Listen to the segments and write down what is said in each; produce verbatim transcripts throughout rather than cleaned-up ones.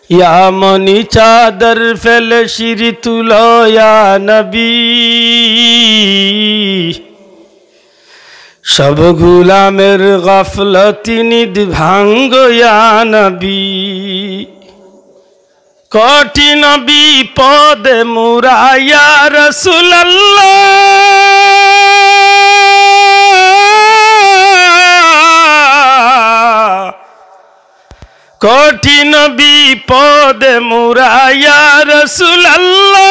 ইয়া মনি চাদর ফেলে শির তুলো ইয়া নবী, সব গুলামের গাফলতি নিদ ভাঙ্গো ইয়া নবী। কঠিন বিপদে মুরা ইয়া রাসূলুল্লাহ, কঠিন বিপদে মুরা ইয়া রাসূলুল্লাহ,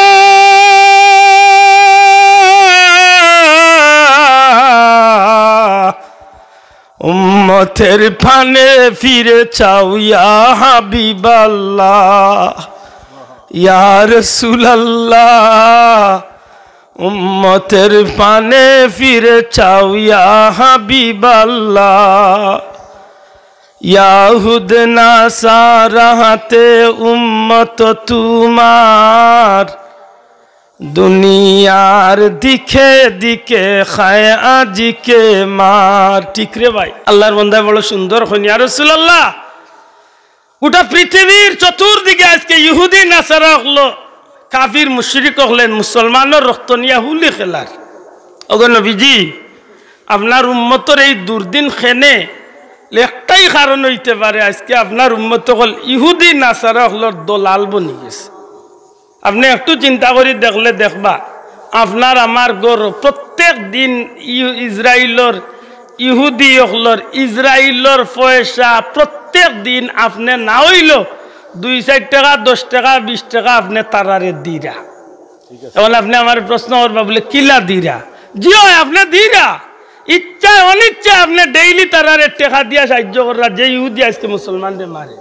উম্মতের পানে ফিরে চাও ইয়া হাবিবাল্লাহ, ইয়া রাসূলুল্লাহ, উম্মতের পানে ফিরে চাও ইয়া হাবিবাল্লাহ। ইয়াহুদ নাসারা হাতে উম্মত তোমার, দুনিয়ার দিকে দিকে খায় আজিকে মার। ঠিক রে ভাই? আল্লাহর বন্দায় বড় সুন্দর কইন, ইয়া রাসূলুল্লাহ, গোটা পৃথিবীর চতুর্দিকে আজকে ইহুদি নাসারা অকল, কাফির মুশরিক অকলে মুসলমানর রক্ত নিয়া হুলি খেলার। ওগো নবীজি, আপনার উম্মতর এই দুর্দিন কেনে, একটাই কারণ অইতে পারে, আজকে আপনার উম্মত অকল ইহুদি নাসারা অকলর দলাল বনি গেছে। আপনে একটু চিন্তা করি দেখলে দেখবা, আপনার আমার ঘরো প্রত্যেক দিন ইউ-, ইসরাইলর ইহুদি অকলর, ইসরাইলর পয়সা প্রত্যেক দিন আপনে না অইলো দুই চাইর টেকা, দশ টেকা, বিশ টেকা আপনে তারারে দিরা। এখন আপনে আমারে প্রশ্ন করবা বুলে, "কিলা দিরা?" জি অয়, আপনে দিরা। ইচ্ছায় অনিচ্ছায় আপনে ডেইলি তারারে টেকা দিয়া সাহায্য কররা, যে ইহুদি আজকে মুসলমানরে মারে।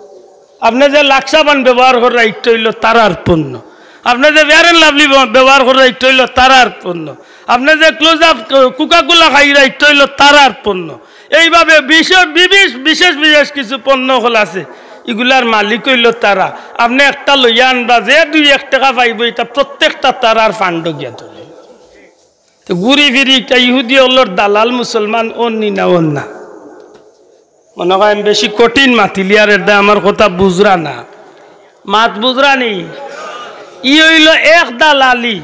আপনে যে লাক্সাবান ব্যবহার কররা, ইটা অইলো তারার পণ্য। আপনে যে Fair and Lovely ব-, ব্যবহার কররা, ইটা অইলো তারার পণ্য। আপনে যে Close Up, Coca-Cola খাইরা, ইটা অইলো তারার পণ্য। এইভাবে বিশেষ, বিশেষ, বিশেষ, বিশেষ কিছু পণ্য অকল আছে, ইগুলার মালিক অইলো তারা। আপনে একটা লইয়া আনবা, যে দুই এক টেকা পাইবো, ইটা প্রত্যেকটা তারার ফান্ডো গিয়া ধরে। তে ঘুরি ফিরি ইটা ইহুদি অকলর দালাল মুসলমান অন নি না অন না? মনো কয় আমি বেশি কঠিন মাতিলিয়ার, এরদায় আমার কথা বুঝরা না, মাত বুঝরা নি? ই অইলো এক দালালি।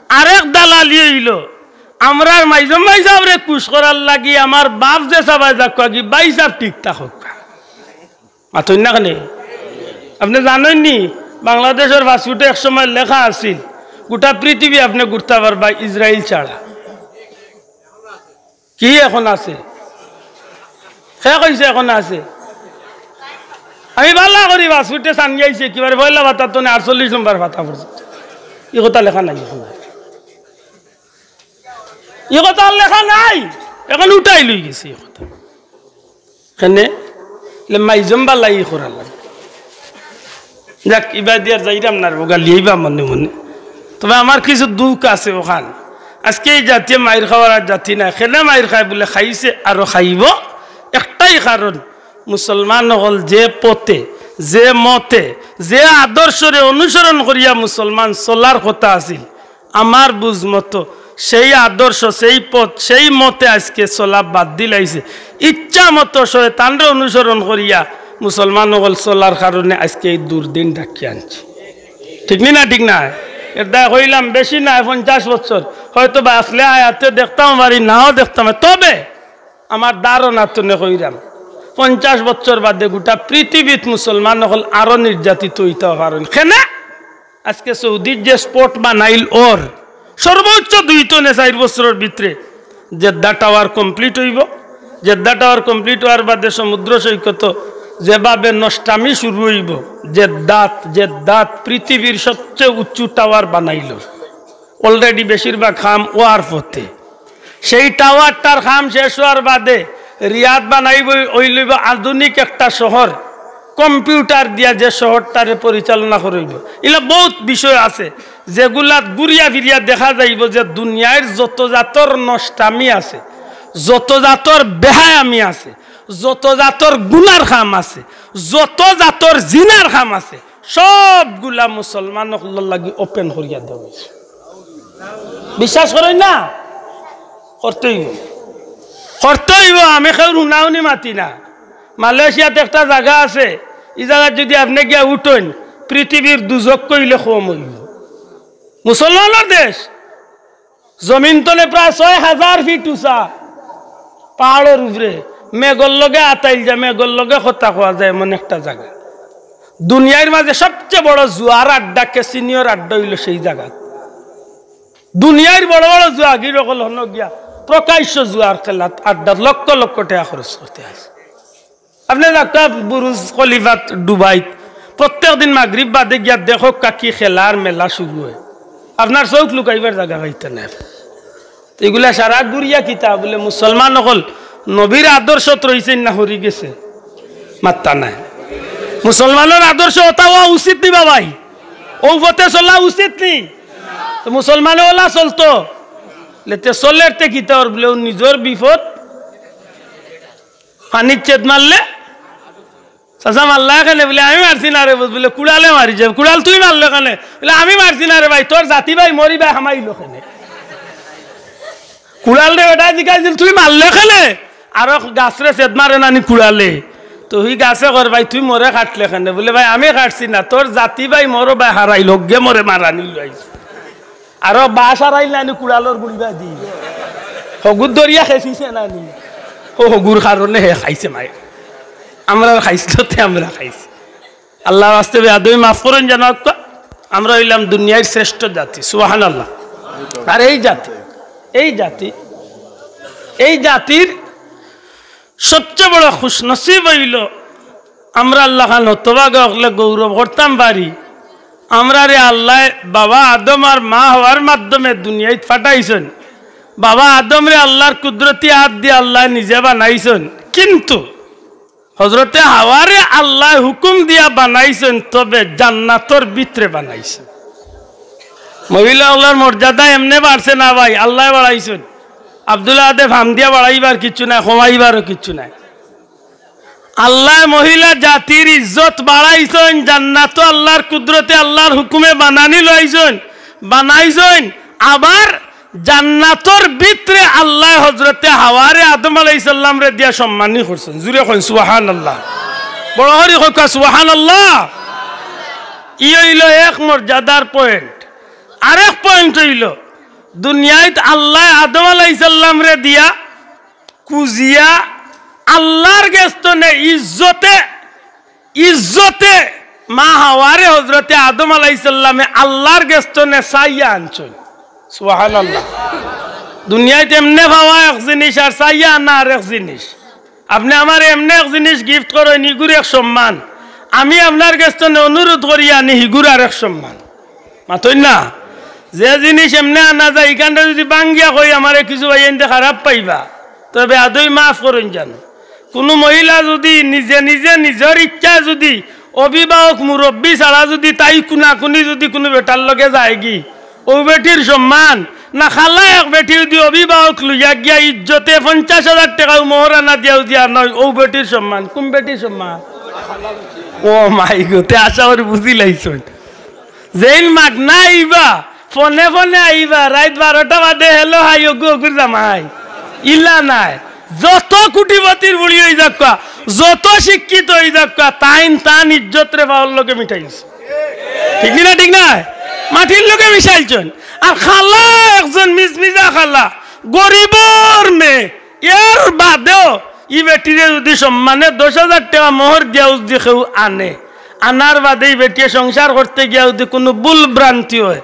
আরেক দালালি অইলো আমরার মাইজম ভাইসাবরে খুশ করার লাগি আমার বাফ যে সাবায় যাউক্কা, ভাইসাব ঠিক থাকউক্কা। মাতইন না কেনে? আপনে জানইন নি, বাংলাদেশর পাসপোর্টো এক সময় লেখা আছিল, গোটা পৃথিবী আপনে ঘুরতা পারবা ইসরাইল ছাড়া। কি এখন আছে? কে কইছে এখন আছে? আমি ভালা করি পাসপোর্টে চানি আইছি, একেবারে পয়লা পাতা তো না, আটচল্লিশ নম্বর পাতা পড়ছে। ই কথা লেখা নাই এখন। ই কথা আর লেখা নাই, এখন উঠাই লই গেছে ই কথা। কেনে? লে মাইজম বালাই করা লাগে। যাক, ইবাদি আর যাইরাম না রে, গালি আইবা মনে মনে। তবে আমার কিছু দুখ আছে অখান। আজকে ই জাতিয়ে মাইর খাওয়ার আর জাতি নায়। কেনে মাইর খায় বুলে খাইছে, আরো খাইবো। একটাই কারণ, মুসলমান অকল যে পথে, যে মতে, যে আদর্শরে অনুসরণ করিয়া মুসলমান চলার কথা আছিল, আমার বুঝ মতো সেই আদর্শ, সেই পথ, সেই মতে আজকে চলা বাদ দিলাইছে। ইচ্ছা মতো শয়তানরে অনুসরণ করিয়া মুসলমান অকল চলার কারণে আজকে এই দুর্দিন ডাকিয়া আনছে। ঠিক নি না? ঠিক না? এরদায় কইলাম বেশি নায়, পঞ্চাশ বছর। হয়তো বা আছলে হায়াতে দেখতাম পারি, নাও দেখতাম পারি। তবে আমার ধারণা তনে কইরাম, পঞ্চাশ বছর বাদে গোটা পৃথিবীত মুসলমান অকল আরো নির্যাতিত অইতা পারইন। কেনে? আজকে সৌদির যে spot বানাইল অর, সর্বোচ্চ দুই তনে চাইর বছরর ভিতরে জেদ্দা tower complete অইবো। জেদ্দা tower complete অওয়ার বাদে সমুদ্র সৈকত যেভাবে নষ্টামি শুরু অইবো, জেদ্দাত, জেদ্দাত পৃথিবীর সবচেয়ে উঁচু tower বানাইল। Already বেশিরভাগ কাম অওয়ার পথে। সেই towerটার কাম শেষ অওয়ার বাদে রিয়াদ বানাইবো, অইলইবো আধুনিক একটা শহর, computer দিয়া যে শহরটারে পরিচালনা করইবো। ইলা বউত বিষয় আছে, যেগুলাত ঘুরিয়া ফিরিয়া দেখা যাইবো যে দুনিয়ার যত জাতর নষ্টামি আছে, যত জাতর বেহায়ামি আছে, যত জাতর গুনার কাম আছে, যত জাতর জিনার কাম আছে, সবগুলা মুসলমান অকলর লাগি open করিয়া দেওয়া অইছে। বিশ্বাস করইন না? করতে অইবো, করতে অইবো। আমি কেউর হুনাহুনি মাতি না। মালয়েশিয়াত একটা জাগা আছে, ই জাগাত যুদি আপনে গিয়া উঠইন, পৃথিবীর দুজক কইলে কম অইবো। মুসলমানর দেশ, জমিন তনে প্রায় ছয় হাজার ফিট উচা, পাহাড়র উপরে। মেঘর লগে আতাইল যায়, মেঘর লগে কথা কওয়া যায়, এমন একটা জাগা। দুনিয়ার মাঝে সবচেয়ে বড় জুয়ার আড্ডা, ক্যাসিনোর আড্ডা অইলো সেই জাগা। দুনিয়ার বড় বড় জুয়াগির অকল হনো গিয়া প্রকাশ্য জুয়ার খেলাত আড্ডাত লক্ষ লক্ষ টেকা খরচ করতে আছে। আপনে যাউক্কা বুরুজ খলিফাত ডুবাইত, প্রত্যেক দিন মাগরিব বাদে গিয়া দেখউক্কা কি খেলার মেলা শুরু অয়। আপনার চউখ লুকাইবার জাগা পাইতা নায়। তো ইগুলা সারা ঘুরিয়া কিতা বুলে মুসলমান অকল নবীর আদর্শত রইছইন না হরি গেছে? মাত্তা নাই। মুসলমানর আদর্শ অতা অওয়া উচিত নি বাবাই? অউ পথে চলা উচিত নি? তো মুসলমানে অলা চলতো? লেতে চলের তে কিতা অর বুলে, অউ নিজর বিপদ। পানিত ছেদ মারলে, চাচা মারলা কেনে? বুলে, আমি মারছি না রে। বুলে, কুড়ালে মারিছে। কুড়াল তুই মারলে কেনে? বুলে, আমি মারছি না রে ভাই, তোর জাতি ভাই মরি ভাই হামাইলো কেনে? কুড়ালরে বেটায় জিকাইছিল, তুই মারলে কেনে? আরো গাছরে ছেদ মারে নানি কুড়ালে। তো হি গাছে কর, ভাই তুই মরে কাটলে কেনে? বুলে, ভাই আমি কাটছি না, তোর জাতি ভাই মরো ভাই হারাইল, হগ্গে মরে মারানি লইছে। আরো বাঁশ হারাইল নানি কুড়ালর গুড়ি বাদি। হগুর দরিয়া খেছিছে নানি। অউ হগুর কারণে হে খাইছে মাইর। আমরার খাইছিল তে আমরা খাইছি। আল্লার ওয়াস্তে বেয়াদবি মাফ করইন জানো আক্কা। আমরা অইলাম দুনিয়ার শ্রেষ্ঠ জাতি, সুবহানাল্লাহ। আর এই জাতি, এই জাতি, এই জাতির সবচেয়ে বড় খুশনসিব অইলো, আমরা আল্লাহ খান হতভাগা অকলে গৌরব করতাম পারি। আমরারে আল্লায় বাবা আদম আর মা হাওয়ার মাধ্যমে দুনিয়াত ফাটাইছইন। বাবা আদমরে আল্লার কুদরতি আত দিয়া আল্লায় নিজে বানাইছইন, কিন্তু হজরতে হাওয়ারে আল্লায় হুকুম দিয়া বানাইছইন, তবে জান্নাতর ভিতরে বানাইছইন। মহিলা অকলর মর্যাদা এমনে বাড়ছে না ভাই, আল্লায় বাড়াইছইন। আব্দুল আহাদে ফাম দিয়া বাড়াইবার কিচ্ছু নাই, কমাইবারও কিচ্ছু নাই। আল্লায় মহিলা জাতির ইজ্জত বাড়াইছইন, জান্নাতও আল্লার কুদরতে আল্লার হুকুমে বানানি লইছইন, বানাইছইন। আবার জান্নাতর ভিতরে আল্লায় হজরতে হাওয়ারে আদম আলাইহিস সালামরে দিয়া সম্মানী করছইন। জুরে কইন সুবহানাল্লাহ। বড় করি কউক্কা সুবহানাল্লাহ। ই অইলো এক মর্যাদার point। আরেক point অইলো, দুনিয়াত আল্লায় আদম আলাইহিস সালামরে দিয়া কুজিয়া আল্লার গেছ তনে ইজ্জতে, ইজ্জতে মা হাওয়ারে হজরতে আদম আলাইহিস সালামে আল্লার গেছ তনে চাইয়া আনছইন। সুবহানাল্লাহ। দুনিয়াত এমনে পাওয়া এক জিনিস আর চাইয়া আনা আরেক জিনিস। আপনে আমারে এমনে এক জিনিস gift করইন, ইগুর এক সম্মান। আমি আপনার গেছ তনে অনুরোধ করি আনি, হিগুর আরেক সম্মান। মাতইন না? যে জিনিস এমনে আনা যায়, ইখানরে যুদি ভাঙ্গিয়া কই, আমারে কিছু ভাইয়াইন্তে খারাপ পাইবা, তবে বেয়াদবি মাফ করইন জানো। কুনু মহিলা যুদি নিজে নিজে নিজর ইচ্ছায় যুদি অভিভাবক মুরব্বি ছাড়া যুদি তাই কুনাকুনি যুদি কুনু বেটার লগে যায়গি, অউ বেটির সম্মান না? খালা এক বেটি যুদি অভিভাবক লইয়া গিয়া ইজ্জতে পঞ্চাশ হাজার টেকাও মোহরানা দিয়া যুদি আনা অয়, অউ বেটির সম্মান। কুন বেটির সম্মান? ও মাই গো, তে আশা করি বুঝিলাইছইন। যেইন মাগনা আইবা, ফোনে ফোনে আইবা, রাইত বারোটা বাদে, "Hello, hi, অগু, অগুর জামাই।" ইলা নায়। যত কুটিপতির ফুড়ি অই যাউক্কা, যত শিক্ষিত অই যাউক্কা, তাইন তান ইজ্জতরে পাওর লগে মিশাইছে। ঠিক নি না? ঠিক নায়? মাটির লগে মিশাইছইন। আর খালা একজন মিজমিজা খালা, গরিবর মেয়ে, এর বাদেও ই বেটিরে যুদি সম্মানে দশ হাজার টেকা মোহর দিয়া যুদি কেউ আনে, আনার বাদে ই বেটিয়ে সংসার করতে গিয়া যুদি কুনু ভুল ভ্রান্তি অয়,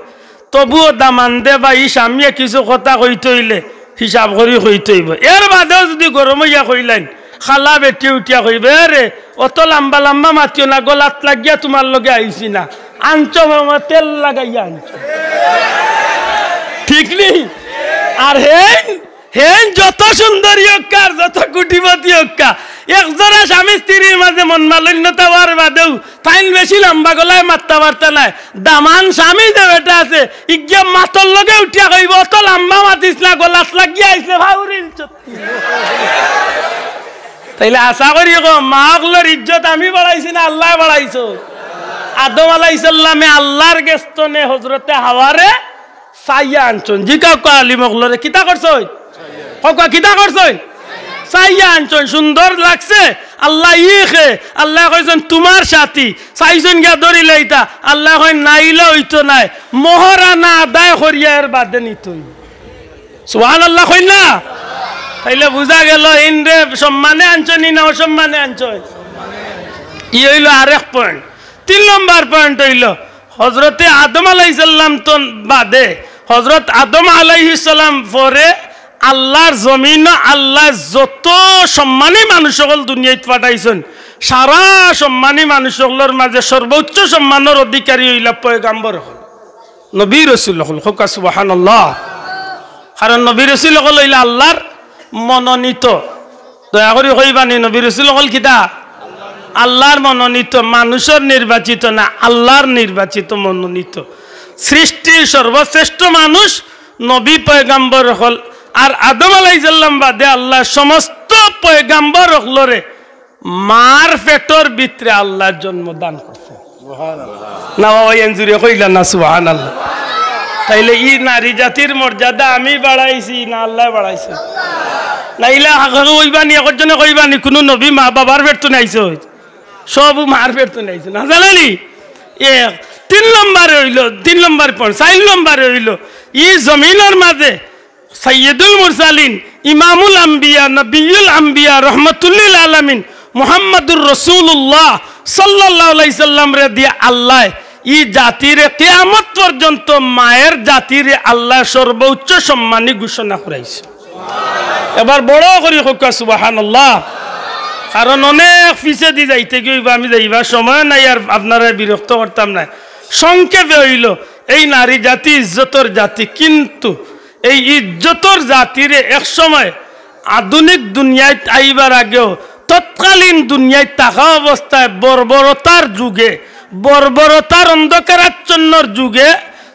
তবুও দামান্দে বা ই স্বামীয়ে কিছু কথা কইতে অইলে হিসাব করি কইতে অইবো। এর বাদেও যুদি গরম অইয়া কইলাইন, খালা বেটিয়ে উঠিয়া কইবো, "এ রে, অত লাম্বা লাম্বা মাতিও না, গলাত লাগিয়া তুমার লগে আইছি না, আনছো মামা, তেল লাগাইয়া আনছো।" ঠিক নি? আর হেইন হেইন যত সুন্দরী অউক্কা আর যত কুটিপতি অউক্কা, একজরা স্বামী স্ত্রীর মাঝে মনমালিন্যতা অওয়ার বাদেও তাইন বেশি লাম্বা গলায় মাততা পারতা নায়। দামান স্বামী যে বেটা আছে, ইগিয়ে মাতর লগে উঠিয়া কইবো, "অত লাম্বা মাতিস না, গলাত লাগিয়া আইছে, ফাউরিল চত্তি।" তাইলে আশা করি কও, মা অকলর ইজ্জত আমি বাড়াইছি না আল্লায় বাড়াইছইন? আদম আলাইহিস সালামে আল্লার গেছ তনে হজরতে হাওয়ারে চাইয়া আনছইন। জিকাউক্কা আলিম অকলরে, কিতা করছইন? কউক্কা, কিতা করছইন? চাইয়া আনছইন। সুন্দর লাগছে, আল্লায় ই কে, আল্লায় কইছইন, "তুমার সাথী।" চাইছইন গিয়া ধরিলাইতা, আল্লায় কইন, "নাইলে অইতো নায়, মহরানা আদায় করিয়া এর বাদে নিতো অইবো।" সুবহানাল্লাহ কইন না? তাইলে বুঝা গেল, ইনরে সম্মানে আনছইন নি না অসম্মানে আনছইন? ই অইলো আরেক point। তিন নম্বর point অইলো, হজরতে আদম আলাইহিস সালাম তো বাদে, হজরত আদম আলাইহিস সালাম পরে আল্লার জমিনো আল্লায় যত সম্মানী মানুষ অকল দুনিয়াত পাঠাইছইন, সারা সম্মানী মানুষ অকলর মাঝে সর্বোচ্চ সম্মানর অধিকারী অইলা পয়গাম্বর অকল, নবী রসুল অকল। কউক্কা সুবহানাল্লাহ। কারণ নবী রসুল অকল অইলা আল্লার মনোনীত। দয়া করি কইবানি, নবী রসুল অকল কিতা? আল্লার মনোনীত, মানুষর নির্বাচিত না, আল্লার নির্বাচিত, মনোনীত। সৃষ্টির সর্বশ্রেষ্ঠ মানুষ নবী পয়গাম্বর অকল। আর আদম আলাইহিস সালাম বাদে আল্লায় সমস্ত পয়গাম্বর অকলরে মার পেটর ভিতরে আল্লায় জন্ম দান করছইন। না বাবা, এন জুরে কইলা না সুবহানাল্লাহ। তাইলে ই নারী জাতির মর্যাদা আমি বাড়াইছি না আল্লায় বাড়াইছইন? না ইলা হাকে কইবানি, একজনে কইবানি, কুনু নবী মা বাবার পেট তো নাইছইন, সব মার পেট তো নাইছইন, না জানানি? এ তিন নম্বরে অইলো, তিন নম্বর point, চাইর নম্বরে অইলো, ই জমিনর মাঝে সাইয়্যিদুল মুরসালিন, ইমামুল আম্বিয়া, নবিয়ুল আম্বিয়া, রহমাতুল্লিল আলামিন মুহাম্মাদুর রাসূলুল্লাহ সাল্লাল্লাহু আলাইহি সাল্লামরে দিয়া আল্লায় ই জাতিরে কিয়ামত পর্যন্ত মায়ের জাতিরে আল্লায় সর্বোচ্চ সম্মানী ঘোষণা করাইছে। এবার বড় করি কউক্কা সুবহানাল্লাহ। কারণ অনেক পিছেদি যাইতে গিয়া অইবো, আমি যাইবার সময় নাই, আর আপনারারে বিরক্ত করতাম নায়। সংক্ষেপে অইলো, এই নারী জাতি ইজ্জতর জাতি, কিন্তু এই ইজ্জতর জাতিরে এক সময় আধুনিক দুনিয়াত আইবার আগেও তৎকালীন দুনিয়াত থাকা অবস্থায় বর্বরতার যুগে, বর্বরতার অন্ধকারাচ্ছন্নর যুগে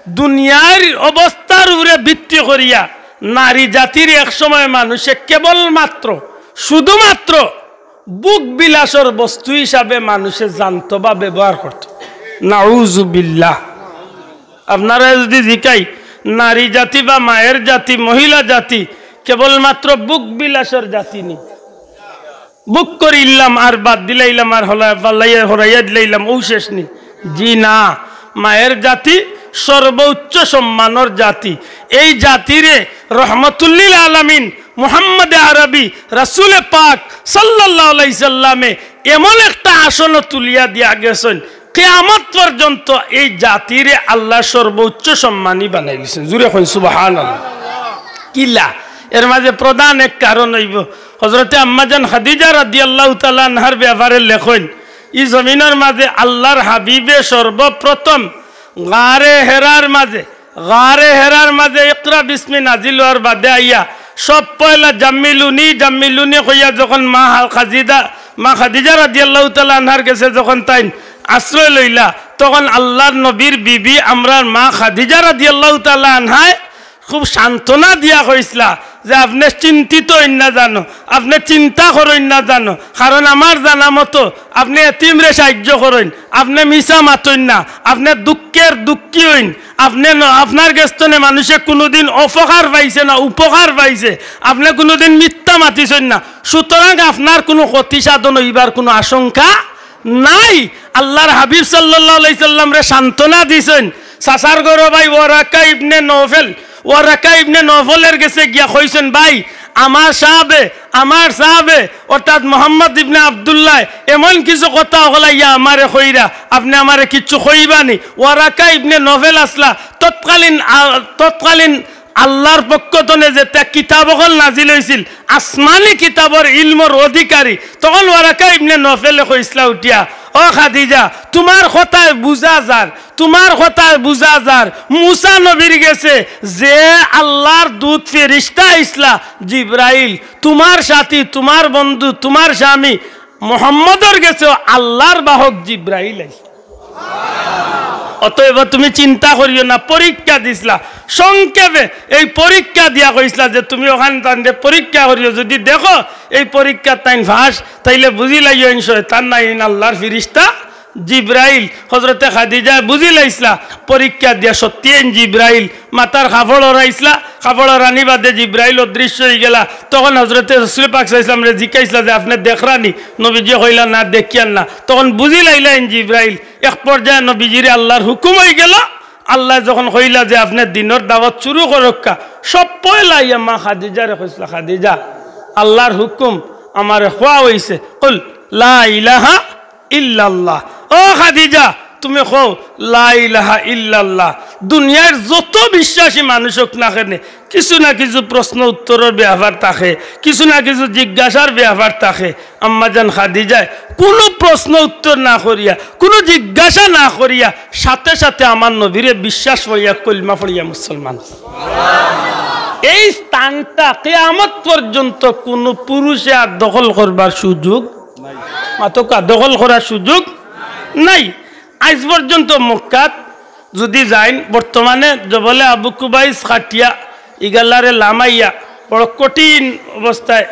দুনিয়ার অবস্থার উপরে ভিত্তি করিয়া নারী জাতির এক সময় মানুষে কেবলমাত্র, শুধুমাত্র ভোগ বিলাসর বস্তু হিসাবে মানুষে জানতো বা ব্যবহার করতো। নাউজুবিল্লাহ। আপনারারে যদি জিকাই, নারী জাতি বা মায়ের জাতি, মহিলা জাতি কেবলমাত্র ভোগ বিলাসর জাতি নি? ভোগ করিলাম আর বাদ দিলাইলাম আর হলা-, ফালাইয়া হরাইয়া দিলাইলাম, অউ শেষ নি? জি না, মায়ের জাতি সর্বোচ্চ সম্মানর জাতি। এই জাতিরে রহমাতুল্লিল আলামিন মুহাম্মদে আরবি রাসূলে পাক সাল্লাল্লাহু আলাইহি সাল্লামে এমন একটা আসনো তুলিয়া দিয়া গেছইন, কিয়ামত পর্যন্ত এই জাতিরে আল্লায় সর্বোচ্চ সম্মানী বানাই দিছইন। জুরে কইন সুবহানাল্লাহ। কিলা? এর মাঝে প্রধান এক কারণ অইবো, হজরতে আম্মাজান খাদিজা রাদিয়াল্লাহু তাআলা আনহার ব্যাপারে লেখইন, ই জমিনর মাঝে আল্লার হাবিবে সর্বপ্রথম গারে হেরার মাঝে, গারে হেরার মাঝে ইকরা বিসমি নাজিল অওয়ার বাদে আইয়া সব পয়লা জাম্মিলুনি, জাম্মিলুনি কইয়া যখন মা হা-, খাজিদা, মা খাদিজা রাদিয়াল্লাহু তাআলা আনহার গেছে যখন তাইন আশ্রয় লইলা, তখন আল্লার নবীর বিবি আমরার মা খাদিজা রাদিয়াল্লাহু তাআলা আনহায় খুব সান্ত্বনা দিয়া কইছলা যে, "আপনে চিন্তিত অইন না জানো, আপনে চিন্তা করইন না জানো, কারণ আমার জানা মতো আপনে এতিমরে সাহায্য করইন, আপনে মিছা মাতইন না, আপনে দুঃখের দুঃখী অইন, আপনে ন-, আপনার গেছ থনে মানুষে কুনুদিন অপকার পাইছে না, উপকার পাইছে, আপনে কুনুদিন মিথ্যা মাতিছইন না, সুতরাং আপনার কুনু ক্ষতি সাধন অইবার কুনু আশঙ্কা নাই।" আল্লার হাবিব সাল্লাল্লাহু আলাইহি সাল্লামরে সান্ত্বনা দিছইন। চাচার ঘরর ভাই ওয়ারাকা ইবনে নওফেল, ওয়ারাকা ইবনে নওফলের গেছে গিয়া কইছইন, "ভাই, আমার সাহাবে, আমার সাহাবে, অর্থাৎ মোহাম্মদ ইবনে আব্দুল্লাহ এমন কিছু কথা অকলাইয়া আমারে কইরা, আপনে আমারে কিচ্ছু কইবা নি?" ওয়ারাকা ইবনে নওফেল আছলা তৎকালীন আ-, তৎকালীন আল্লার পক্ষ থনে যেতা কিতাব অকল নাজিল অইছিল, আসমানি কিতাবর ইলমর অধিকারী, তখন ওয়ারাকা ইবনে নওফেলে কইছলা উঠিয়া, "ও খাদিজা, তুমার কথায় বুঝা যার, তুমার কথায় বুঝা যার, মুসা নবীর গেছে যে আল্লার দূত ফিরিস্তা আইছলা জিব্রাইল, তুমার সাথী, তুমার বন্ধু, তুমার স্বামী মোহাম্মদর গেছেও আল্লার বাহক জিব্রাইল আইছলা।" অতএব তুমি চিন্তা করিও না, পরীক্ষা দিছলা। সংক্ষেপে এই পরীক্ষা দিয়া কইছলা যে তুমি অখান তানরে পরীক্ষা করিও, যদি দেখো এই পরীক্ষাত তাইন ফাঁস, তাইলে বুঝিলাইও ইন শয়তান নায়, ইন আল্লার ফিরিস্তা জিব্রাইল, হজরতে খাদিজায় বুঝিলাইছলা পরীক্ষা দিয়া সত্যি এইন জিব্রাইল। মাথার কাপড় ওরাইছলা, কাপড় ওরানি বাদে জিব্রাইল অদৃশ্য অইগেলা। তখন হজরতে রসুল পাক সাল্লাল্লাহু আলাইহি ওয়াসাল্লামরে জিকাইছলা যে, "আপনে দেখরানি?" নবীজিয়ে কইলা, "না, দেখিয়ার না।" তখন বুঝিলাইলা এইন জিব্রাইল। এক পর্যায়ে নবীজিরে আল্লার হুকুম অইগেলো। আল্লায় যখন কইলা যে, "আপনে দিনর দাওয়াত শুরু করউক্কা", সব পয়লা আইয়া মা খাদিজারে কইছলা, "খাদিজা, আল্লার হুকুম, আমারে কওয়া অইছে, কুল লা ইলাহা ইল্লাল্লাহ।" ও খাদিজা, তুমি কও, "লা ইলাহা ইল্লাল্লাহ।" দুনিয়ার যত বিশ্বাসী মানুষ অউক না কেনে, কিছু না কিছু প্রশ্ন উত্তরর ব্যাপার থাকে, কিছু না কিছু জিজ্ঞাসার ব্যাপার থাকে। আম্মাজান খাদিজায় কুনু প্রশ্ন উত্তর না করিয়া, কুনু জিজ্ঞাসা না করিয়া, সাথে সাথে আমার নবীরে বিশ্বাস করিয়া, কলমা পড়িয়া মুসলমান। এই স্থানটা কিয়ামত পর্যন্ত কুনু পুরুষে আর দখল করবার সুযোগ, মাতউক্কা, দখল করার সুযোগ নাই। আইজ পর্যন্ত মক্কাত যদি যাইন, বর্তমানে জবলে আবু কুবাইস কাটিয়া ইগালারে লামাইয়া বড় কঠিন অবস্থায়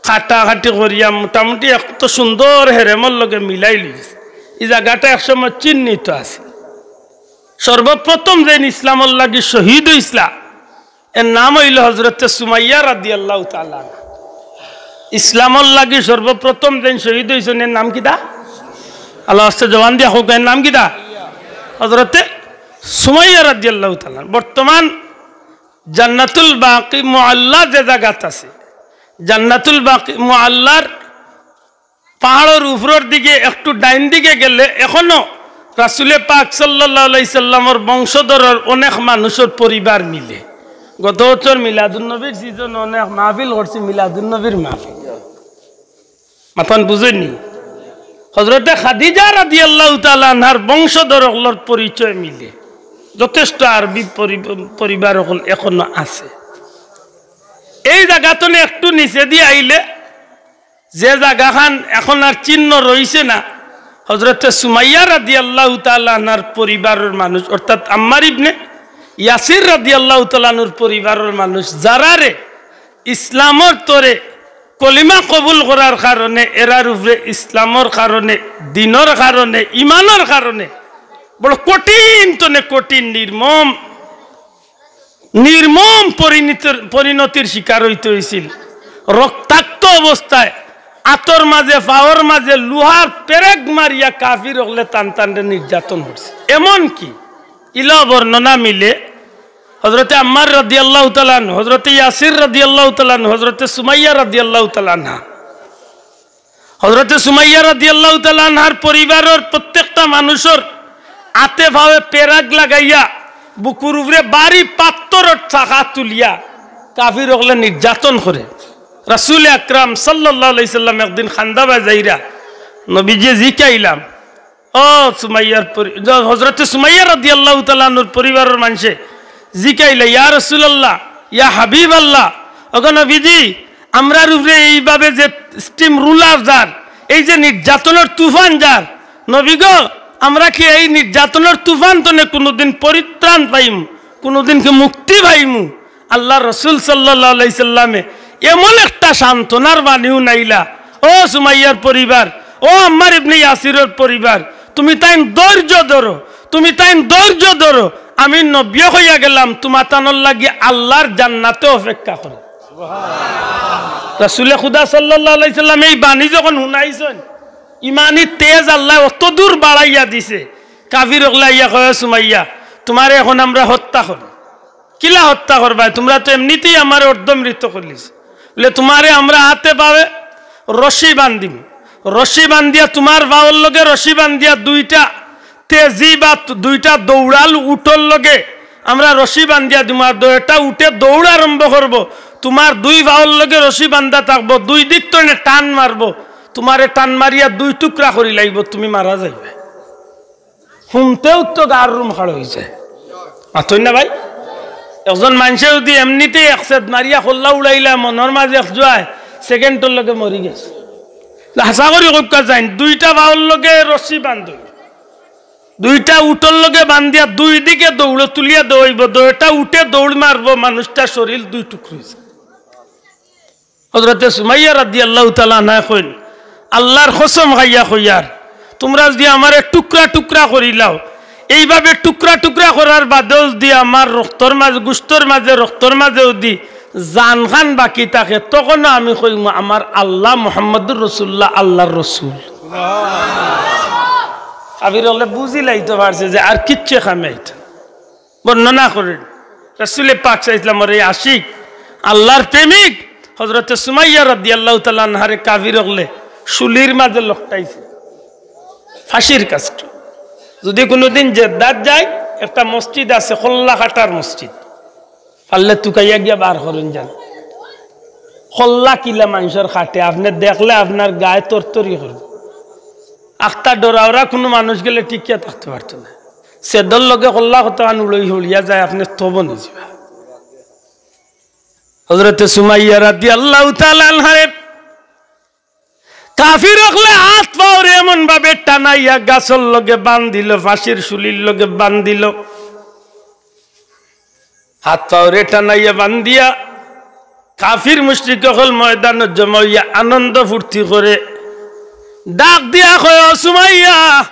কাটাকাটি করিয়া মোটামুটি অত সুন্দর হেরেমর লগে মিলাইলিছে। ই জাগাটা একসময় চিহ্নিত আছিল। সর্বপ্রথম যেইন ইসলামর লাগি শহীদ অইছলা, এর নাম অইলো হজরতে সুমাইয়া রাদিয়াল্লাহু তাআলা আনহা। ইসলামর লাগি সর্বপ্রথম যেইন শহীদ অইছইন, এর নাম কিতা? আল্লার ওয়াস্তে জবান দিয়া কউক্কা, এর নাম কিতা? হজরতে সুমাইয়া রাদিয়াল্লাহু তাআলা আনহা। বর্তমান জান্নাতুল বাকি মুআল্লা যে জাগাত আছে, জান্নাতুল বাকি মুআল্লার পাহাড়র উপরর দিকে একটু ডাইন দিকে গেলে এখনো রাসুলে পাক সাল্লাল্লাহু আলাইহি সাল্লামর বংশধরর অনেক মানুষর পরিবার মিলে। গত বছর মিলাদুন নবীর সিজনো অনেক মাহফিল করছি, মিলাদুন নবীর মাহফিল। মাতখান বুঝইননি? হজরতে খাদিজা রাদিয়াল্লাহু তাআলা আনহার বংশধর অকলর পরিচয় মিলে। যথেষ্ট আরবি পরি-, পরিবার অকল এখনো আছে। এই জাগাতনে একটু নিচেদি আইলে যে জাগাখান এখন আর চিহ্ন রইছে না, হজরতে সুমাইয়া রাদিয়াল্লাহু তাআলা আনহার পরিবারর মানুষ, অর্থাৎ আম্মার ইবনে ইয়াসির রাদিয়াল্লাহু তাআলা আনহুর পরিবারর মানুষ, যারারে ইসলামর তরে কলিমা কবুল করার কারণে, এরার উপরে ইসলামর কারণে, দিনর কারণে, ইমানর কারণে বড় কঠিন তনে কঠিন নির্মম নির্মম পরিণতির, পরিণতির শিকার অইতে অইছিল। রক্তাক্ত অবস্থায় আতর মাঝে, পাওর মাঝে লুহার পেরেক মারিয়া কাফির অকলে তান তানরে নির্যাতন করছে। এমনকি ইলা বর্ণনা মিলে হজরতে আম্মার রাদিয়াল্লাহু তাআলা আনহু, হজরতে ইয়াসির রাদিয়াল্লাহু তাআলা আনহু, হজরতে সুমাইয়া রাদিয়াল্লাহু তাআলা আনহা, হজরতে সুমাইয়া রাদিয়াল্লাহু তাআলা আনহার পরিবারর প্রত্যেকটা মানুষর আতে পাওয়ে পেরাগ লাগাইয়া বুকুর উপরে ভারি পাত্থরর চাকা তুলিয়া কাফির অকলে নির্যাতন করে। রাসুল আকরাম সাল্লাল্লাহু আলাইহি সাল্লাম একদিন খান্দাবায় যাইরা নবীজিয়ে জিকাইলা, ও সুমাইয়ার পরি-, হজরতে সুমাইয়া রাদিয়াল্লাহু তাআলা আনহুর পরিবারর মানষে জিকাইলা, ইয়া রাসুলাল্লাহ, ইয়া হাবিবাল্লাহ, ওগো নবীজি, আমরার উপরে এইভাবে যে স্টিম রুলার যার, এই যে নির্যাতনর তুফান যার, নবী গো, আমরা কি এই নির্যাতনর তুফান তনে কুনুদিন পরিত্রাণ পাইমু, কুনুদিন কি মুক্তি পাইমু? আল্লার রসুল সাল্লাল্লাহু আলাইহি সাল্লামে এমন একটা সান্ত্বনার বাণী হুনাইলা, ও সুমাইয়ার পরিবার, ও আম্মার ইবনে ইয়াসিরর পরিবার, তুমি তাইন ধৈর্য ধরো, তুমি তাইন ধৈর্য ধরো। আমি নবীয়ে কইয়া গেলাম, তুমাতানর লাগি আল্লার জান্নাতে অপেক্ষা করে। রাসুলে খুদা সাল্লাল্লাহু আলাইহি সাল্লাম এই বাণী যখন হুনাইছইন, ইমানি তেজ আল্লায় অত দূর বাড়াইয়া দিছে, কাফির অকলে আইয়া কয়, সুমাইয়া, তুমারে এখন আমরা হত্যা করমু। কিলা হত্যা করবায়? তুমরা তো এমনিতেই আমারে অর্ধমৃত করলিছ। বলে, তুমারে আমরা আতে পাওয়ে রশি বান্ধিমু, রশি বান্ধিয়া তুমার পাওর লগে রশি বান্ধিয়া দুইটা তেজি বা তু-, দুইটা দৌড়াল উটর লগে আমরা রশি বান্ধিয়া দিমু। আর দুইটা উটে দৌড় আরম্ভ করবো, তুমার দুই পাওর লগে রশি বান্ধা থাকবো, দুই দিক তনে টান মারবো, তুমারে টান মারিয়া দুই টুকরা করিলাইবো, তুমি মারা যাইবায়। হুনতেউ তো গার রুম খাড়া অইযায়। মাতইন না ভাই? একজন মানষে যুদি এমনিতেই এক সেদ মারিয়া কল্লা উড়াইলা মনর মাঝে এক জুয়ায়, সেকেন্ডর লগে মরি গেছে। হাছা করি কউক্কা যাইন, দুইটা পাওর লগে রশি বান্ধইন, দুইটা উটর লগে বান্ধিয়া দুই দিকে দৌড় তুলিয়া দেওয়াইবো, দুইটা উটে দৌড় মারবো, মানুষটার শরীল দুই টুকরা অইযায়। হজরতে সুমাইয়া রাদিয়াল্লাহু তাআলা আনহা কইন, আল্লার কসম খাইয়া কইয়ার, তুমরা যুদি আমারে টুকরা টুকরা করিলাও, এইভাবে টুকরা টুকরা করার বাদেও যুদি আমার রক্তর মাঝে, গুস্তর মাঝে, রক্তর মাঝে যুদি জানখান বাকি থাকে, তখনও আমি কইমু, "আমার আল্লাহ মুহাম্মাদুর রাসূলুল্লাহ, আল্লাহর রসুল।" কাফির অকলে বুঝিলাইতো পারছে যে আর কিচ্ছু কামে আইতো না। বর্ণনা করেন, রাসূলে পাক সাল্লাল্লাহু আলাইহি ওয়াসাল্লামর এই আশিক, আল্লাহর প্রেমিক হযরতে সুমাইয়া রাদিয়াল্লাহু তাআলা আনহারে কাফির অকলে শুলির মাঝে লটকাইছে ফাঁসির কাষ্ঠ। যুদি কুনুদিন জেদ্দাত যাইন, একটা মসজিদ আছে, কল্লা কাটার মসজিদ, পারলে তুকাইয়া গিয়া বার করইন যান। কল্লা কিলা মানষর কাটে, আপনে দেখলে আপনার গায়ে তরতরি করবো। আখতা ডরাওরা কুনু মানুষ গেলে টিকিয়া থাকতে পারতো না। সেদর লগে কল্লা কতখান উড়ি হলিয়া যায়, আপনে স্তব অইযিবা। হযরতে সুমাইয়া রাদিয়াল্লাহু তাআলা আনহারে কাফির অকলে আত পাওরে এমন ভাবে টানাইয়া গাছর লগে বান্ধিল, ফাঁসির শুলির লগে বান্ধিল। আত পাওরে টানাইয়া বান্ধিয়া কাফির মুশরিক অকল ময়দানো জমা অইয়া আনন্দ ফুর্তি করে, ডাক দিয়া কয়, "ও সুমাইয়া,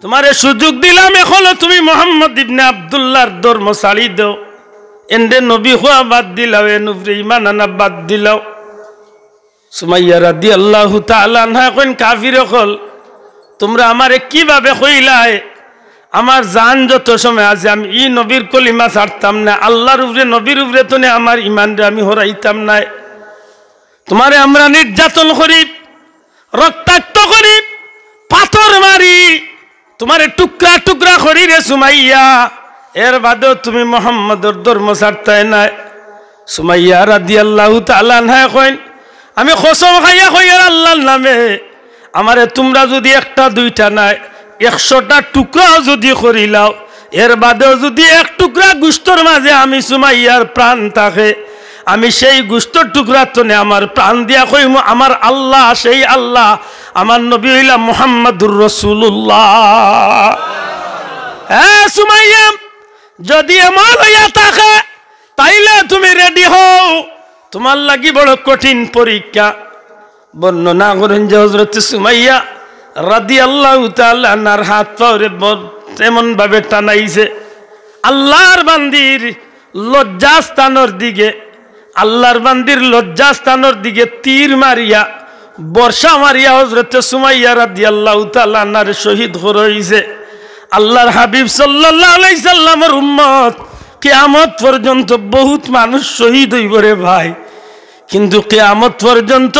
তুমারে সুযোগ দিলাম, অখনো তুমি মুহাম্মদ ইবনে আব্দুল্লাহর ধর্ম ছাড়ি দেও, এনরে নবী কওয়া বাদ দিলাও, এন উপরে ঈমান আনা বাদ দিলাও।" সুমাইয়া রাদিয়াল্লাহু তাআলা আনহা কইন, "কাফির অকল, তুমরা আমারে কিভাবে কইলায়? আমার জান যত সময় আছে আমি ই নবীর কলিমা ছাড়তাম না, আল্লাহর উপরে, নবীর উপরে তনে আমার ঈমানরে আমি হরাইতাম নায়। তুমারে আমরা নির্যাতন করি, রক্তাক্ত করি, পাথর মারি, তুমারে টুকরা টুকরা করি রে সুমাইয়া, এর বাদেও তুমি মুহাম্মদর ধর্ম ছাড়তায় নায়।" সুমাইয়া রাদিয়াল্লাহু তাআলা আনহা কইন, "আমি কসম খাইয়া কইয়ার আল্লাহর নামে, আমারে তুমরা যুদি একটা দুইটা নায়, একশোটা টুকরাও যুদি করিলাও, এর বাদেও যুদি এক টুকরা গুস্তর মাঝে আমি সুমাইয়ার প্রাণ থাকে, আমি সেই গুস্তর টুকরার তনে আমার প্রাণ দিয়া কইমু, আমার আল্লাহ, সেই আল্লাহ, আমার নবী অইলা মুহাম্মাদুর রাসূলুল্লাহ। হে সুমাইয়া, যুদি এমন অইয়া থাকে, তাইলে তুমি রেডি হও, তুমার লাগি বড় কঠিন পরীক্ষা।" বর্ণনা করইন যে হযরতে সুমাইয়া রাদিয়াল্লাহু তাআলা আনহার হাত পাওরে ব-, এমন ভাবে টানাইছে, আল্লাহর বান্দির লজ্জাস্থানর দিকে, আল্লাহর বান্দির লজ্জাস্থানর দিকে তীর মারিয়া, বর্ষা মারিয়া হযরতে সুমাইয়া রাদিয়াল্লাহু তাআলা আনহারে শহীদ করা অইছে। আল্লাহর হাবিব সাল্লাল্লাহু আলাইহি সাল্লামর উম্মত, কিয়ামত পর্যন্ত বহুত মানুষ শহীদ অইবো রে ভাই, কিন্তু কিয়ামত পর্যন্ত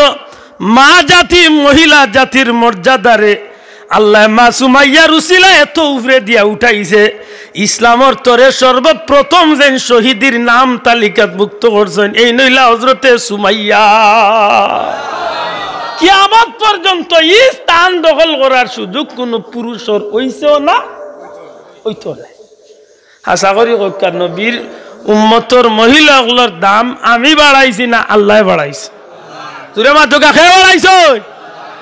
মা জাতি, মহিলা জাতির মর্যাদারে আল্লায় মা সুমাইয়ার উসিলায় এত উপরে দিয়া উঠাইছে। ইসলামর তরে সর্বপ্রথম যেইন শহীদর নাম তালিকাত ভুক্ত করছইন, এইন অইলা হযরতে সুমাইয়া। কিয়ামত পর্যন্ত ই স্থান দখল করার সুযোগ কুনু পুরুষর অইছেও না, অইতো না। হাছা করি কউক্কা, নবীর উম্মতর মহিলা অকলর দাম আমি বাড়াইছি না আল্লায় বাড়াইছে? জুরে মাতউক্কা, কে বাড়াইছইন?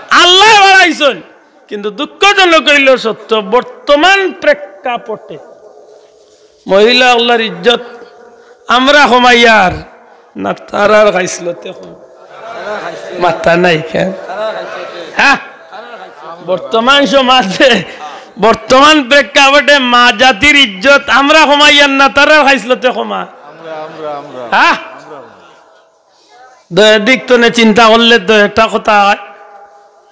আল্লায় বাড়াইছইন। কিন্তু দুঃখজনক অইলো সত্য, বর্তমান প্রেক্ষাপটে মহিলা অকলর ইজ্জত আমরা কমাইয়ার না তারার খাইছলতে কম? মাথা নাই কেন? হ্যাঁ? বর্তমান সমাজে, বর্তমান প্রেক্ষাপটে মা জাতির ইজ্জত আমরা কমাইয়ার না তারার খাইছলতে কমা? হ্যাঁ? দুই দিক তনে চিন্তা করলে তো একটা কথা অয়।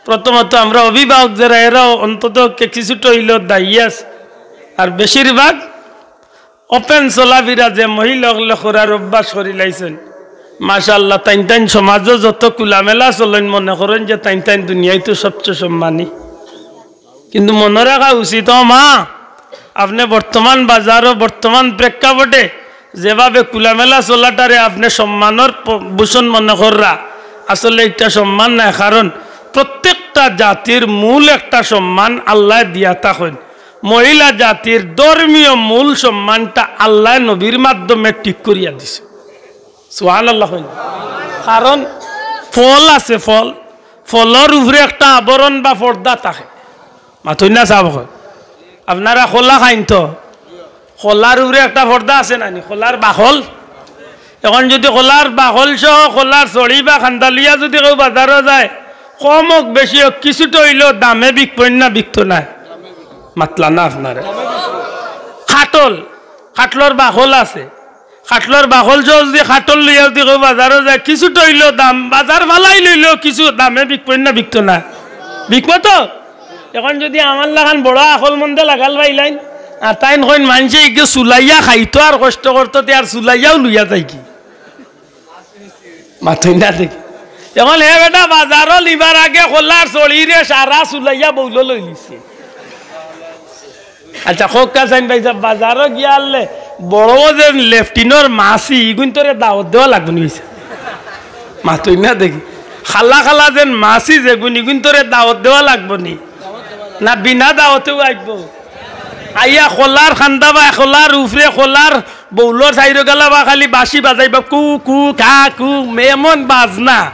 প্রথমত আমরা অভিভাবক যেরা, এরাও অন্তত কে-, কিছুটা অইলেও দায়ী আছে। আর বেশিরভাগ open চলাফিরা যে মহিলা অকলে করার অভ্যাস করিলাইছইন, মাশাআল্লাহ, তাইন তাইন সমাজো যত খুলামেলা চলইন, মনে করইন যে তাইন তাইন দুনিয়াত তো সবচেয়ে সম্মানী। কিন্তু মনো রাখা উচিত, ও মা, আপনে বর্তমান বাজারো, বর্তমান প্রেক্ষাপটে যেভাবে খুলামেলা চলাটারে আপনে সম্মানর প-, ভূষণ মনে কররা, আসলে ইটা সম্মান নায়। কারণ প্রত্যেকটা জাতির মূল একটা সম্মান আল্লায় দিয়া থাকইন। মহিলা জাতির ধর্মীয় মূল সম্মানটা আল্লায় নবীর মাধ্যমে ঠিক করিয়া দিছে। সুবহানাল্লাহ কইন। কারণ ফল আছে, ফল, ফলর উপরে একটা আবরণ বা পর্দা থাকে। মাতইন না সাব অকল। আপনারা কলা খাইন তো, কলার উপরে একটা পর্দা আছে না নি? কলার বাকল। এখন যদি কলার বাকল সহ কলার ছড়ি বা কান্দা লইয়া যদি কেউ বাজারো যায়, কম অউক বেশি অউক, কিছুটা অইলেও দামে বিকবো না, বিকতো নায়? মাতলা না আপনারা। খাটল, খাটলর বাকল আছে, খাটলর বাকল সহ যদি খাটল লইয়া যদি কেউ বাজারো যায়, কিছুটা অইলেও দাম, বাজার ফালাই লইলেও কিছু দামে বিকবো না, বিকতো নায়? বিকবো তো? অখন যদি আমার লাখান বড় আকলমন্দে লাগাল পাইলাইন, আর তাইন কইন মানষে ইগে চুলাইয়া খাইতো আর কষ্ট করতো, তে আর চুলাইয়াও লইয়া যাইগি। মাতইন না দেখি। অখন হে বেটা বাজারো নিবার আগে কলার ছড়িরে সারা চুলাইয়া বউলো লইলিছে। আচ্ছা, কউক্কা চাইন ভাইসাব, বাজারো গিয়া আনলে বড় যে লেফটিনর মাসি, ইগুইন তোরে দাওত দেওয়া লাগবো নি ভাইসাব? মাতইন না দেখি। খালা খালা যেন মাসি যেগুইন, ইগুইন তোরে দাওত দেওয়া লাগবো নি? না বিনা দাওতেউ আইবো? আইয়া কলার খান্দা বা কলার উপরে কলার বউলোর চাইরোগালা বা খালি বাঁশি বাজাইবা, কু কু কা কু, এমন বাজনা।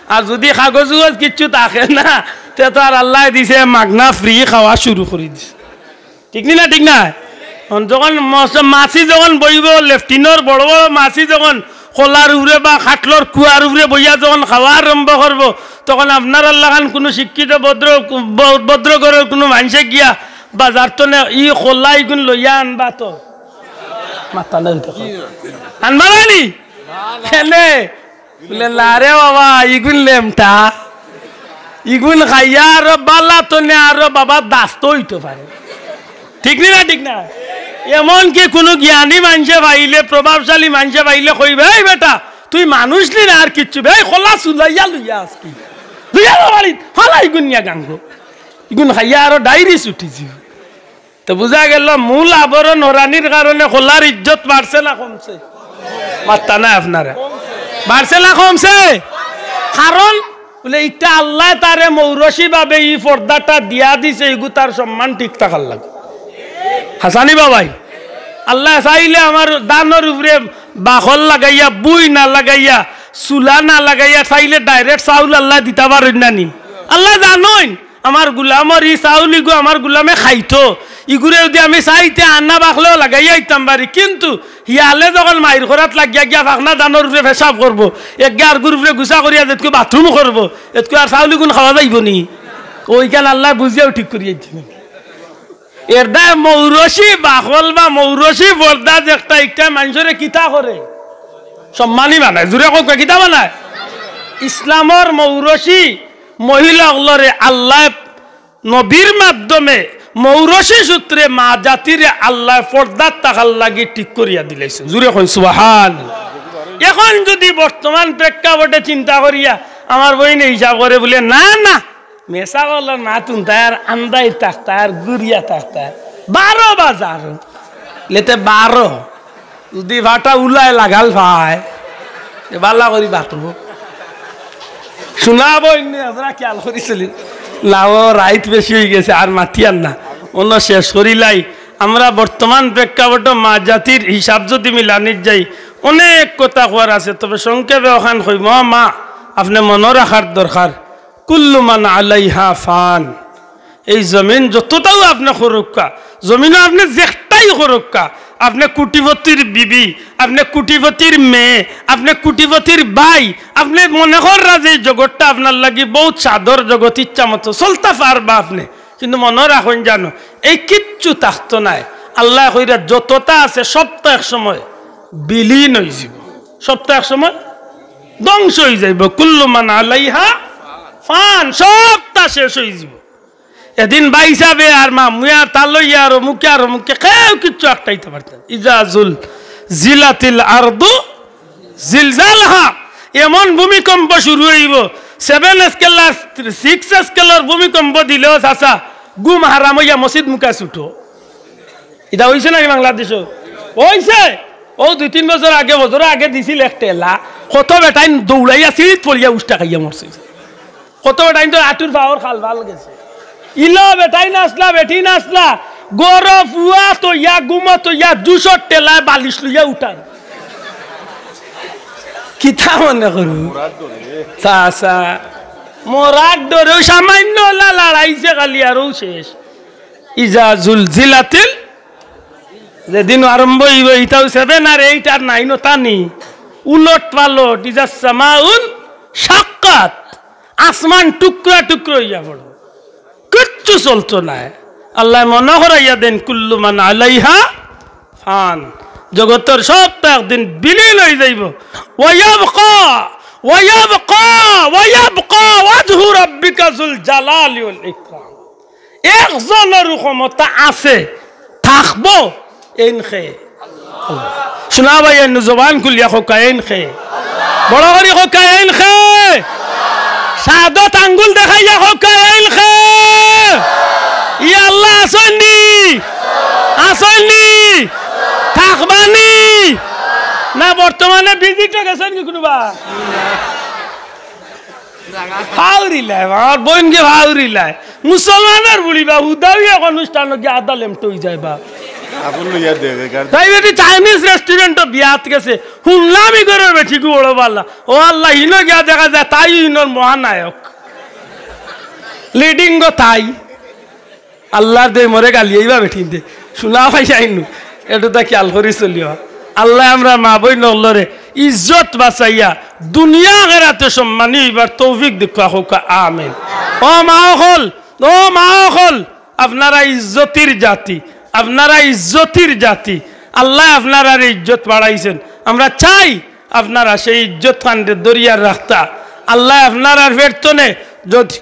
আর যদি কাগজ উগজ কিচ্ছু থাকে না, তে তো আর আল্লায় দিছে মাগনা ফ্রি খাওয়া শুরু করি দিছে। ঠিক নি না? ঠিক না? অখন যখন মস-, মাসি যখন বইবো, লেফটিনর বড় বড় মাসি যখন কলার উপরে বা খাটলর কুয়ার উপরে বইয়া যখন খাওয়া আরম্ভ করবো, তখন আপনারার লাখান কুনু শিক্ষিত ভদ্র, ভ-, ভদ্র ঘরর কুনু মানষে গিয়া বাজার তনে ই কলা ইগুইন লইয়া আনবা তো? মাতইন না দেখি। আনবা না নি? কেনে? বুলে, "না রে বাবা, ইগুইন লেমটা, ইগুইন খাইয়া আরো বালা তনে আরো বাবা দাস্ত অইতো পারে।" ঠিক নি না? ঠিক না? এমনকি কুনু জ্ঞানী মানষে পাইলে, প্রভাবশালী মানষে পাইলে কইবা, "এই বেটা, তুই মানুষ নি না আর কিচ্ছু, বে, এই কলা চুলাইয়া লইয়া আস কি? লইয়া যা বাড়িত, ফালা ইগুইন নিয়া গাঙ্গো। ইগুইন খাইয়া আরো ডায়রিস উঠি যিবো।" তো বুঝা গেল, মূল আবরণ হরানির কারণে কলার ইজ্জত বাড়ছে না কমছে? মাতইন না আপনারা। বাড়ছে না কমছে? কারণ বুলে, ইটা আল্লায় তারে মৌরসি ভাবে ই পর্দাটা দিয়া দিছে, ইগু তার সম্মান ঠিক থাকার লাগি। হাছানি বাবাই, আল্লায় চাইলে আমার ধানর উপরে বাকল লাগাইয়া, বুই না লাগাইয়া, চুলা না লাগাইয়া, চাইলে direct চাউল আল্লায় দিতা পারইন না নি? আল্লায় জানইন। আমার গুলামর ই চাউল ইগু আমার গুলামে খাইতো, ইগুরে যদি আমি চাইতে আন্না বাকলেও লাগাইয়া আইতাম পারি, কিন্তু হিয়ালে যখন মাইর করাত লাগিয়া গিয়া ফাকনা ধানর উপরে পেশাব করবো, একগে আরগুর উপরে গুছা করিয়া যেতকু বাথরুম করবো, এতকু আর চাউল ইগুন খাওয়া যাইবো নি? অউখান আল্লায় বুঝিয়াউ ঠিক করিয়া দিছে। এর দায় মৌরসি বাকল বা মৌরসি পর্দা যে একটা, একটা মানষরে কিতা করে? সম্মানী বানায়। জুরে কউক্কা, কিতা বানায়? ইসলামর মৌরসি মহিলা অকলরে আল্লায় নবীর মাধ্যমে মৌরসি সূত্রে মা জাতিরে আল্লায় পর্দাত থাকার লাগি ঠিক করিয়া দিলাইছে। জুরে কইন সুবহান। এখন যদি বর্তমান প্রেক্ষাপটে চিন্তা করিয়া আমার বইনে হিসাব করে বুলে, "না, না, মেসাব অকলর মাত হুনতায় আর আন্দাইর থাকতায় আর ঘুরিয়া থাকতায়, বারো বাজার।" লেতে বারো। যদি ফাটা উলায় লাগাল পায়, তে বালা করি বাতবো। শুনা বইন নি, আপনারা খেয়াল করিছইন নি? লাও, রাইত বেশি অইগেছে, আর মাতিয়ার না। অনো শেষ করিলাই। আমরা বর্তমান প্রেক্ষাপটে মা জাতির হিসাব যদি মিলানিত যাই, অনেক কথা কওয়ার আছে, তবে সংক্ষেপে অখান কইমু, মা, আপনে মনো রাখার দরকার। কুল্লু মান আলাইহা ফান। এই জমিন যতটাউ আপনে করউক্কা, জমিনো আপনে যেকটাউ করউক্কা, আপনে কোটিপতির বিবি, আপনে কোটিপতির মেয়ে, আপনে কোটিপতির ভাই, আপনে মনে কররা যে এই জগৎটা আপনার লাগি বউত সাদর জগৎ, ইচ্ছা মতো চলতা পারবা আপনে, কিন্তু মনো রাখইন জানো, এই কিচ্ছু থাকতো নায়। আল্লায় কইরা যততা আছে সবতা এক সময় বিলীন অইযিবো, সবতা এক সময় ধ্বংস অইযাইবো। কুল্লু মান আলাইহা ফান, সবতা শেষ অইযিবো। এদিন ভাইসাবে আর মামুয়ে আর তালইয়া আর অমুকে আর অমুকে কেউ কিচ্ছু আটকাইতা পারতা নায়। ইজা জুল জিলাতিল আরদু জিলজালহা, এমন ভূমিকম্প শুরু অইবো, সেভেন স্কেল আর সিক্স স্কেলর ভূমিকম্প দিলেও চাচা ঘুম হারাম অইয়া মসজিদ মুখা ছুটো। ইটা অইছে নানি বাংলাদেশো? অইছে। অউ দুই তিন বছর আগে, বছর আগে দিছিল এক ঠেলা, কত বেটাইন দৌড়াইয়া সিঁড়িত পড়িয়া উষ্টা খাইয়া মরছে। কত বেটাইন তো আটুর পাওর খাল বাল গেছে। ইলা বেটাইন আছলা, বেটিন আছলা, গরো ফুয়া থইয়া, ঘুমো থইয়া, দুশো ঠেলায় বালিশ লইয়া উঠার। কিতা মনে করু? চাচা, মরার ডরে, অউ সামান্য অলা লড়াইছে খালি, আর অউ শেষ। ইজা জুলজিলাতিল, যেদিন আরম্ভ অইবো, ইটাও সেভেন আর এইট আর নাইন অতা নি, উলট পালট, ইজা সামাউন শাক্কাত। আসমান টুকরা টুকরা অইয়া পড়বো, কিচ্ছু চলতো নায়। আল্লায় মনো করাইয়া দেইন, "কুল্লু মান আলাইহা ফান।" জগতর সবতা একদিন বিলীন অইযাইবো। ওয়ায়াবকা, ওয়ায়াবকা, ওয়ায়াবকা ওয়াজহু রাব্বিকা যুল জালালি ওয়াল ইকরাম। একজনর ক্ষমতা আছে, থাকবো, এইন কে? শুনা ভাই, এইন জবান খুলিয়া কউক্কা, এইন কে? বড় করি কউক্কা, এইন কে? শাহাদত আঙ্গুল দেখাইয়া কউক্কা, এইন কে? ই আল্লাহ আছইন নি? আছইন নি? থাকবা নি? না বর্তমানে ভিজিটো গেছইন নি কুনুবা? ফাউরিলায়, আমার বইনগে ফাউরিলায়। মুসলমানর বুড়ি বা হুদাউই এক অনুষ্ঠানো গিয়া আধা লেমটা অইযায় বা। আপন লইয়া দেবে কার। তাই বেটি চাইনিজ রেস্টুরেন্টো বিয়াত গেছে, হুনলাম ই ঘরর বেটিগু বড় বালা। ও আল্লাহ, হিনো গিয়া দেখা যায় তাই হিনর মহানায়ক। লিডিং গো তাই। আল্লার দে মরে গালি আইবা বেটিন দে। শুনা ভাই আইনু। এটুতা খেয়াল করি চলিও। আল্লায় আমরার মা বইন অকলরে ইজ্জত বাঁচাইয়া দুনিয়া আখেরাতে সম্মানী অইবার তৌফিক দেউক্কা কউক্কা। আমিন। ও মা অকল, ও মা অকল, আপনারা ইজ্জতির জাতি, আপনারা ইজ্জতির জাতি। আল্লায় আপনারার ইজ্জত বাড়াইছইন। আমরা চাই আপনারা সেই ইজ্জত খানরে ধরিয়া রাখতা। আল্লায় আপনারার ফেরতনে যদি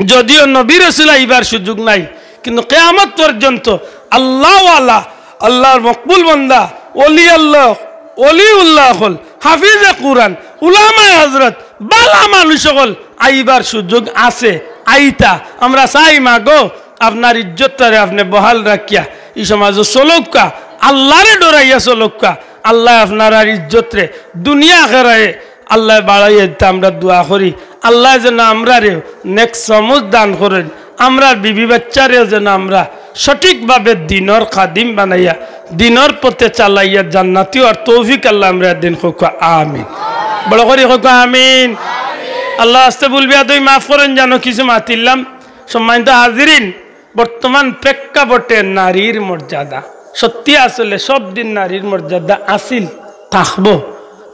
যদিও নবী রসুল আইবার সুযোগ নাই, কিন্তু কিয়ামত পর্যন্ত আল্লাহওয়ালা, আল্লাহর মকবুল বান্দা, ওলি আল্লাহ, ওলিউল্লাহ অকল, হাফিজে কুরআন, উলামায়ে হযরত, বালা মানুষ অকল আইবার সুযোগ আছে, আইতা। আমরা চাই মাগো, আপনার ইজ্জতটারে আপনে বহাল রাখিয়া ই সমাজো চলউক্কা, আল্লাহরে ডরাইয়া চলউক্কা। আল্লায় আপনারার ইজ্জতরে দুনিয়া আখেরাতে আল্লায় বাড়াইয়া দিতা আমরা দোয়া করি। আল্লায় যেন আমরারে নেক সমুজ দান করইন, আমরার বিবি বাচ্চারেও যেন আমরা সঠিকভাবে দিনর খাদিম বানাইয়া দিনর পথে চালাইয়া জান্নাতি অওয়ার তৌফিক আল্লায় আমরারে দেইন কউক্কা। আমিন। বড় করি কউক্কা আমিন। আল্লাহ আস্তে ভুল বেয়াদবি মাফ করইন, জানো কিছু মাতিলাম। সম্মানিত হাজিরিন, বর্তমান প্রেক্ষাপটে নারীর মর্যাদা সত্যি আসলে সব দিন নারীর মর্যাদা আছিল, থাকবো।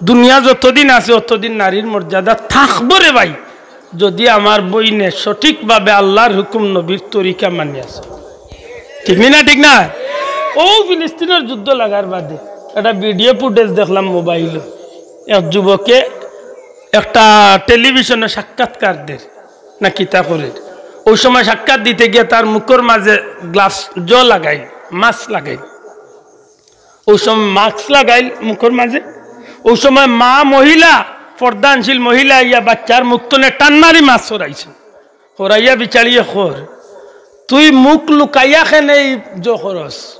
দুনিয়া যতদিন আছে অতদিন নারীর মর্যাদা থাকবো রে ভাই, যদি আমার বইনে সঠিকভাবে আল্লাহর হুকুম নবীর তরিকা মানিয়া চলে। ঠিক নি না? ঠিক না? ও ফিলিস্তিনর যুদ্ধ লাগার বাদে একটা ভিডিও ফুটেজ দেখলাম মোবাইলো, এক যুবকে একটা টেলিভিশনে সাক্ষাৎকার দের না কিতা করির। ওই সময় সাক্ষাৎ দিতে গিয়া তার মুখর মাঝে গ্লাস জ লাগাইল, মাস্ক লাগাইল। ওই সময় মাস্ক লাগাইল মুখর মাঝে। ওই সময় মা মহিলা, পর্দানশীল মহিলা ইয়া বাচ্চার মুখ তনে টান মারি মাস্ক হরাইছে। হরাইয়া বিচারিয়ে কর, "তুই মুখ লুকাইয়া কেনে ই জ করস?"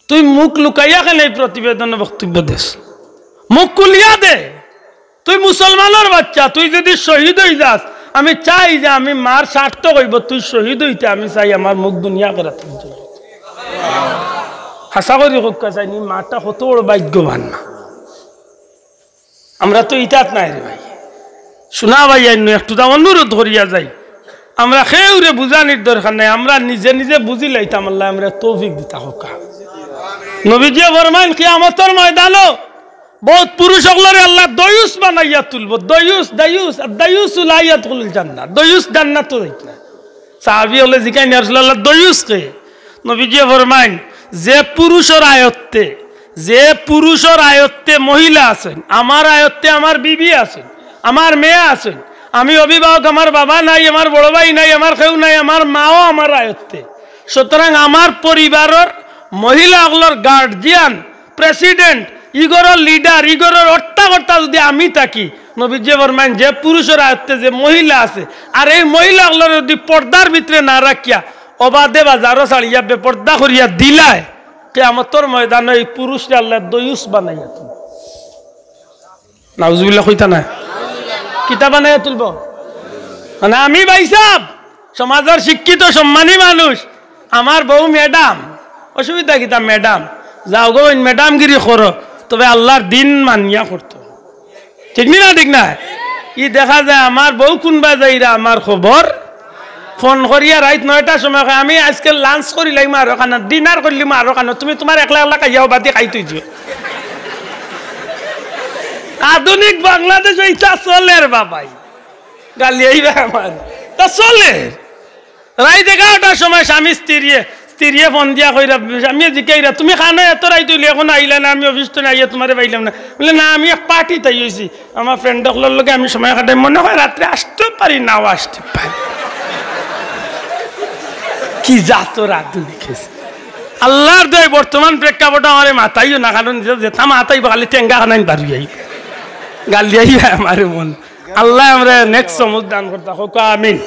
তুই মুখ লুকাইয়া কেনে এই প্রতিবেদনে বক্তব্য দেস? মুখ খুলিয়া দে। তুই মুসলমানর বাচ্চা, তুই যদি শহীদ অই যাস, আমি চাই যে আমি মার স্বার্থ কইব, তুই শহীদ অইতে আমি চাই আমার মুখ দুনিয়া করে তুলতে। হাছা করি কউক্কা চাইনি, মাটা কত বড় ভাগ্যবান না। আমরা তো ইতাত নাই রে ভাই। শুনা ভাই, আইন একটু তা অনুরোধ করিয়া যাই, আমরা কেউরে বুঝানির দরকার নাই, আমরা নিজে নিজে বুঝি লাইতাম। আল্লায় আমরারে তৌফিক দিতা কউক্কা। নবীজিয়ে ফরমাইন, কিয়ামতর ময়দানো বউত পুরুষ অকলরে আল্লায় দয়ুস বানাইয়া তুলবো। দয়ুস, দায়ুস, আর দায়ুস লা ইয়াদখুলুল জান্নাহ। দয়ুস জান্নাতো যাইত না। সাহাবী অকলে জিকাইন, "ইয়া রাসূলুল্লাহ, দয়ুস কে?" নবীজিয়ে ফরমাইন, "যে পুরুষর আয়ত্তে, যে পুরুষর আয়ত্তে মহিলা আছইন, আমার আয়ত্তে আমার বিবি আছইন, আমার মেয়ে আছইন, আমি অভিভাবক, আমার বাবা নাই, আমার বড় ভাই নাই, আমার কেউ নাই, আমার মাও আমার আয়ত্তে। সুতরাং আমার পরিবারর মহিলা অকলর গার্জিয়ান, প্রেসিডেন্ট, ইগরর লিডার, ইগরর হর্তা-কর্তা যদি আমি থাকি," নবীজিয়ে ফরমাইন, "যে পুরুষর আয়ত্তে যে মহিলা আছে, আর এই মহিলা অকলরে যদি পর্দার ভিতরে না রাখিয়া অবাধে বাজারো ছাড়িয়া বেপর্দা করিয়া দিলায়, কিয়ামতর ময়দানো এই পুরুষরে আল্লায় দয়ুস বানাইয়া তুলবো।" নাউজুবিল্লাহ কইতা না? কিতা বানাইয়া তুলবো? মানে আমি ভাইসাব, সমাজর শিক্ষিত সম্মানী মানুষ, আমার বউ ম্যাডাম, অসুবিধা কিতা ম্যাডাম? যাও গো, ম্যাডামগিরি করো, তবে আল্লাহর দিন মানিয়া করতো। ঠিক নি না? ঠিক না? ই দেখা যায় আমার বউ কুনবা যাইরা আমার খবর ফোন করিয়া রাইত নয়টার সময় কয়, "আমি আজকে লাঞ্চ করিলাইমু আরো খানো, ডিনার করিলিমু আরো খানো, তুমি তুমার একলা একলা খাইয়াও বাদে খাইতে দিও।" আধুনিক বাংলাদেশো ইতা চলের বাবাই। গালি আইবা আমার। তা চলে। রাইত এগারোটার সময় স্বামী স্ত্রীয়ে, স্ত্রীয়ে ফোন দিয়া কইরা, স্বামীয়ে জিকাইরা, "তুমি কানো এত রাইত অইলে এখন আইলা না, আমি অফিস তো আইয়া তুমারে পাইলাম না।" বলে, "না, আমি এক পার্টিত আইছি, আমার ফ্রেন্ড অকলর লগে আমি সময় কাটাই, মনে হয় রাত্রে আসতেও পারি, নাও আসতে পারি।" কি জাতর আধুনিক হইছে। আল্লাহর দোয়াই বর্তমান প্রেক্ষাপটে আমারে মাতাইও না, কারণ যে-, যেতা মাতাইবো খালি টেঙ্গা খানাইন বারুই আইবো। গালি আইবা আমারে মন। আল্লাহ আমরারে নেক সমুজ দান করতা, কউক্কা আমিন।